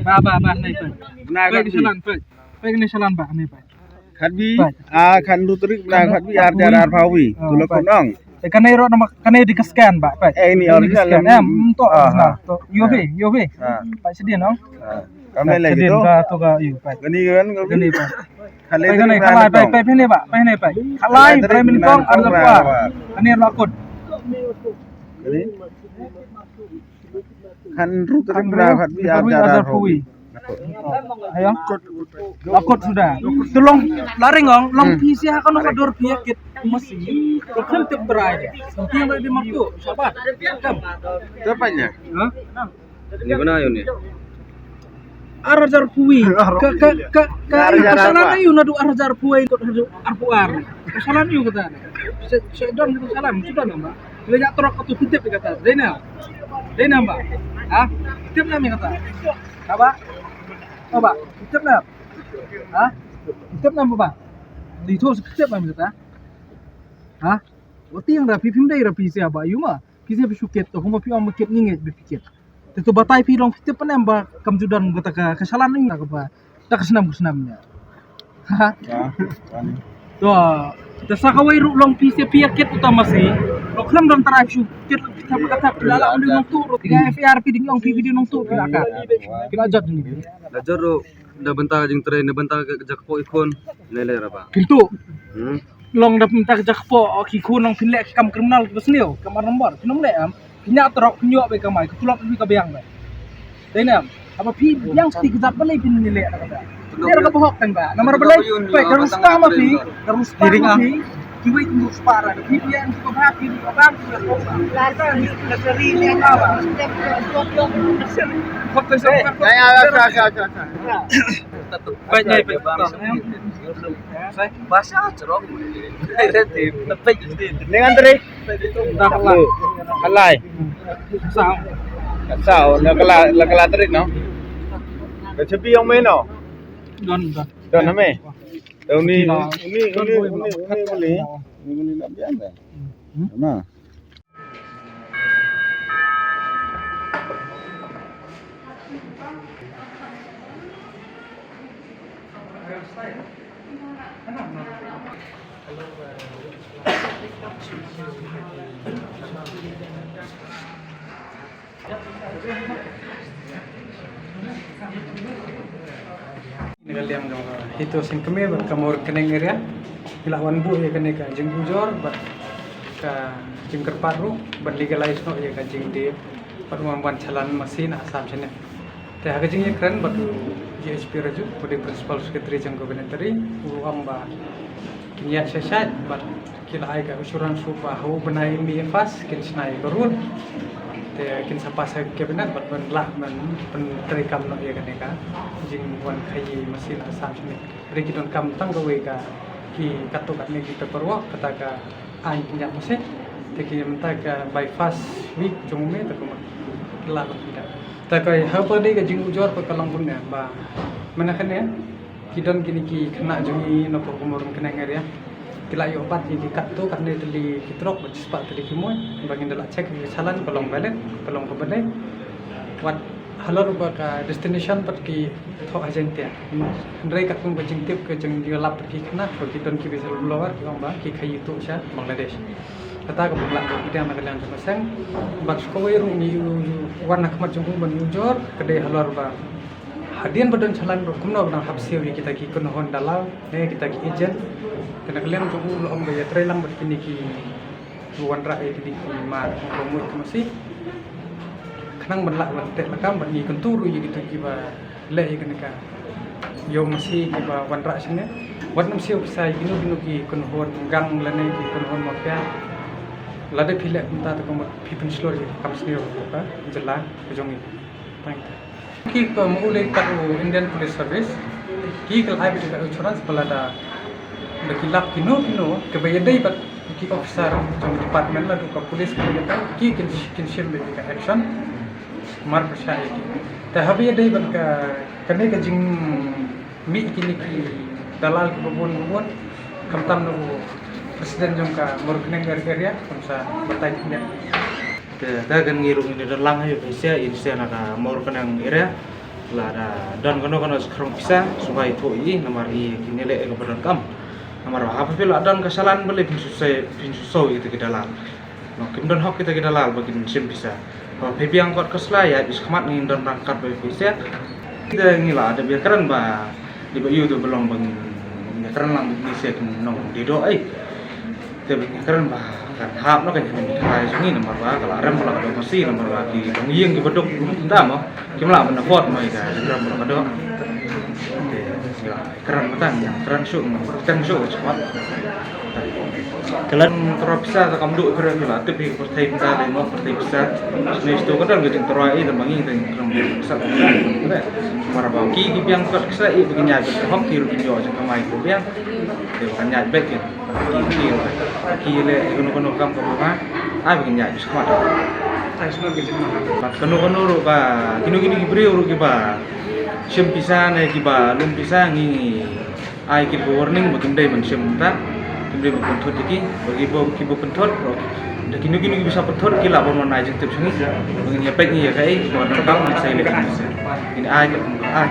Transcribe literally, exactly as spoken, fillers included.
Ba ba ba, nai peit. Bnai khatbi. Peit ni shalan, peit. Peit ni shalan ba, nai peit. Khatbi. Peit. Ah, khatnru tarik bnai khatbi, ar hajar arphew wi. Oh, tulok peit. Kunong. Eh, kane ro nama kane di scan ba, peit. Eh, ini original scan. Em, to, ah, original. To, yo be, yo be. Ah. Peit sdien, no? Ah. Kam lai lai sdien gitu. Ka to ka, yo, peit. Gani kan, gani. Gani, peit. Khalai khalai khalai peit peit peit ne ba peit ne peit khalai peit ne kong ar la kong. Ani la kut. Khalai khalai khalai khalai. Ayo. La kut suda. Tulong laring ong long phi sia kan ka dor phi kit masi. Ko khlem tip trai. Sampai yang di martu sabar. Kam. Tepatnya. Hah? Ni bana yo ni. Ar hajar phew wi. Ka ka ka ka. Ar hajar ka salan arphew. Ayu nadu ar hajar phew wi kot hajar arphew ar. Ka salan ayu kata. Se se don kata salan sudah namba. Bila jak trok atu titip kata. Dena. Dena ba. Ha? Titip nami kata. Apa? Apa? Titip na. Ha? Titip namba ba. Di tu titip nami kata. Ha? Wati yang rapi pim dai rapi sia ba ayu ma. Phi sia phi shu kit to, kumba phi ong ma kit ngi ngeit ba phi kit. Te to batai phi long phi tip panem ba kam ju don kata ka, ka shalan ni kaba da ka snam ka snam nia. Ha? Ya, kan. To, te sa kawei ruh long phi sia phi ïa kit uta masi. Lo khlem don trai phi shu kit phi thap ka thap phi la la undi nongtuh ruh. Phi ka F I R phi ding long phi video nongtuh phi la ka. Phi la jot ni. La jot ruh da bynta ka jingtrei, na bynta ka jakpoh i khun. Lele raba. Kintu. Hmm. Long da mynta ka jakpoh, o ki khun long phin leh ki kam kriminal kiba sniew, kam ar nombor, phin ym leh em, phin ïa trok, phin ïoh bad kamai, ka tulop phi ka biang bad. Dei ne em, haba phi biang sati ka jat balei phin leh na kata. Leh na ka bahok tang ba, namar balei, peit ka rus ka ma phi, ka rus pa ma phi, kiwei kin rus pa ra, phi biang ki ka ba, phi ka ba, phi ka ba. Kata ni ka seri ni ka ba. Kata ni ka seri. Ya, ya, ya, ya, ya, ya. Peit nai, peit. Bahasa Cerong. Peit. Ni ngan teri. Dah halai. Halai. Sao. Sao, la kala, la kala teri no. Ka chepi ong me no. Don, don. Don me. Uni, uni, uni, uni, uni, uni, uni, uni, uni, uni, uni, uni, uni, uni, uni, uni, uni, uni, uni, uni, Ïa ka liang jong ka Hito Syngkmie bad ka Mawryngkneng area ki la wan buh ïa kane ka jingujor bad ka jingkyrpad ruh ban legalize noh ïa ka jingdie bad wan wan shalan masi na Assam shane. Te ha ka jingïakren bad u G H P Raju, u dei Principal Secretary jong ka Cabinet, u ong ba kin ïaid shai shai bad ki la ai ka assurance ruh ba ha u bnai May first kin shna ïa ka road. Te kin sa pass ha ka Cabinet bad ban lah ban pyntreikam noh ïa kane ka jingwan khaïi masi na Assam shane. Hynrei ki donkam tang kawei ka ki katto katne ki paperwork, kata ka aiñ pynïap masi. Te ki mynta ka by first week jong u May te kumno ki lah ban pynïap. Te ka ha pyrdi ka jingujor ka ka long kumne ba mynta kane ki don kine ki khynnah jong ngi na pdeng ka Mawryngkneng area. Ki la ïoh bat ïa ki katto katne tylli ki trok bad shispah tylli ki mot ba ngin da la check ïa ka shalan ka long valid, ka long kaba dei. Wat halor ba ka destination pat ki thoh ha Jaiñtia. Hynrei katkum ka jingtip ka jingïalap ki khynnah ba ki don ki whistleblower ki ong ba ki khaïi tuh sha Bangladesh. Kata ka bym lah ba pdiang na ka liang jong ka seng. Bad shuh kawei ruh ngi ïoh wan ha khmat jong u ban ujor ka dei halor ba hadien ba don shalan ruh kumno ba dang hap siew ïa kita ki kynhun dalal ne kita ki agent. Te na ka liang jong u la ong ba ïatrei lang bad kine ki wanrah ïa kine ki mar ba mut ka masi. Khnang ban lah ban teh lakam bad ngi kyntu ruh ïa kito kiba leh ïa kane ka ïew masi kiba wanrah shane. Wat nym siew pisa ïa kino kino ki kynhun gang lane ki kynhun mafia. Lada phi leh kumta te kumta phi pynshlur ïa ka kam sniew ka jylla ka jong ngi. Tang ita. Ki ka mut u lei kat u Indian Police Service ki ka la ai beit ka assurance ba lada da ki lap kino kino kaba ïadei bad ki officer jong department lane ka police ka ïadei ki kin kin shim beit ka action. Mar pyrshah ïa ki. Te haba ïadei bad ka kane ka jing mih kine ki dalal kiba bun ba bun, khamtam na u president jong ka Mawryngkneng area, kam sa batai pynïap. Te da kan ngi ruh ngin da lang ha ïa phi sha in sha na ka Mawryngkneng area. Lada don kano kano skrong pisa, sngewbha ïathuh ïa ngi namar ïa kine leh ïa kaba donkam. Namar ba haba phi la don ka challan balei phin shu sngewsih, phin shu sngewsih ïa kita ki dalal. No, kim don hok kita ki dalal ba kin shim pisa. Haba phi biang kot ka sla ïa phi skhmat ngin don ryngkat bad phi sha. Kita ngi la da ïakren ba dei ba ïoh da ba long ba ngin ïakren lang ba ngin sha kin nong dei doh ai. Te ba ngin ïakren ba kan hap noh kan ïa ngi ka rai jong ngi namar ba ka la rem ba la ka dong masi namar ba ki dong ïing kiba duk kumta mo. Kim lah ban afford mo ïa ka jingrem ba la ka dong. Te ïa kren ba tang ïa kren shuh mo kren shuh ka chakmat. Ka la tyrwa pisa ta kam duh kren la tip ïa ka pyrthei mynta dei mo pyrthei pisa. Sni sto ka dang ka jingtyrwa i da ma ngi da ngi kren ba pisa ka dang. Namar ba ki ki biang kot kisa i ba ki ñiah ka hok ki ruh ki ñiah jong ka mai ko biang. Te ba ka ñiah bek ki. Ki ki ki le kano kano kam ka ba ai ba ki ñiah bi skhmat. Ai skhmat ki jingma. Bad kano kano ruh ba kino kino ki briew ruh kiba shim pisa ne kiba lum pisa ngi ai ki warning ba kim dei ban shim ta. Kim dei ban pynthut ïa ki ba ki ba ki ba pynthut ruh da kino kino kiba sa pynthut ki lah ban wan ai jingtip sha ngi ba ngin ïa peit ngi ïa kaei ba donkam ngi sa ïa leh ngi sa. Ngin ai ki ai.